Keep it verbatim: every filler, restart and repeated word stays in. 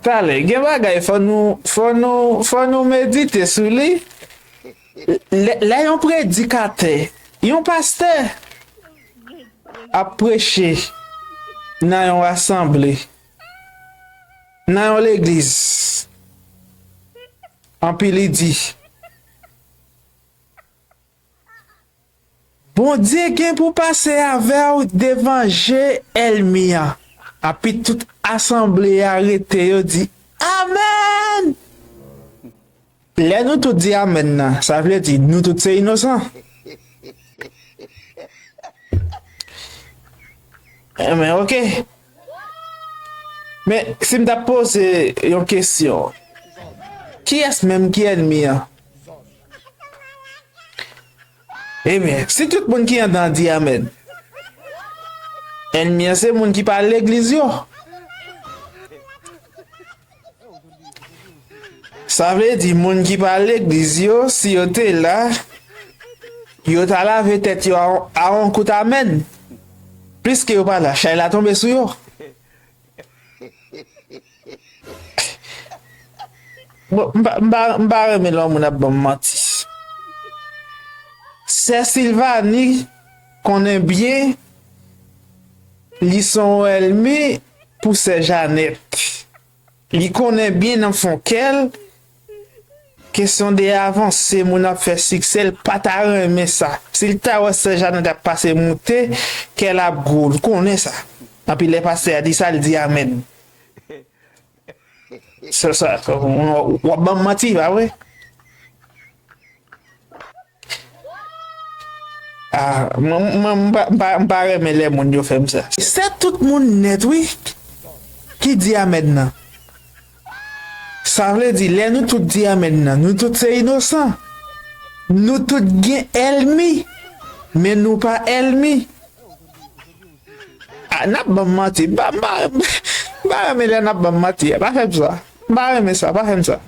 Talè, gen bagay fò nou, fò nou, fò nou medite sou li. Lè, lè yon predikatè, yon pastè ap preche nan yon asanble, nan yon legliz, anpi li di, Bondye gen pou pase avè w devan je ènmi an. Anpi tout asanble a rete, yo di, Amèn! Lè nou tout di amèn nan, sa vle di nou tout se inosan. Enben, oke. Men, si m t ap poze yon kesyon, kiyès menm ki ènmi an? Ebyen, si tout moun ki anndan an di amèn, ènmi an se moun ki pa al legliz yo. Sa vle di, moun ki pa al legliz yo, si yo te la, yo ta lave tèt yo a, a yon kout amèn. Pliske yo pa la, chay la tonbe sou yo. Bon, m pa, m pa, m pa renmen lè yon moun ap ban m manti. Sè Silvani konnen byen li se yon ènmi pou sè Janèt. Li konnen byen nan fon kè l, kesyon de avanse moun ap fè siksè, l pa ta renmen sa. Si l ta wè sè Janèt ap pase moute, kè l ap gwo, l konnen sa. Anpi lè pastè a di sa, l di amèn. Sa, sa, w ap ban m manti, pa vre? Ah, mwen, mwen, m pa, m pa, m pa renmen lè moun yo fè m sa. Se tout moun nèt, wi, ki di amèn nan. Sa vle di, lè nou tout di amèn nan, nou tout se inosan. Nou tout gen ènmi, men nou pa ènmi. Ah, n ap ban m manti. M pa, m pa, m pa renmen lè n ap ban m manti. Pa fè m sa. M pa renmen sa. Pa fè m sa.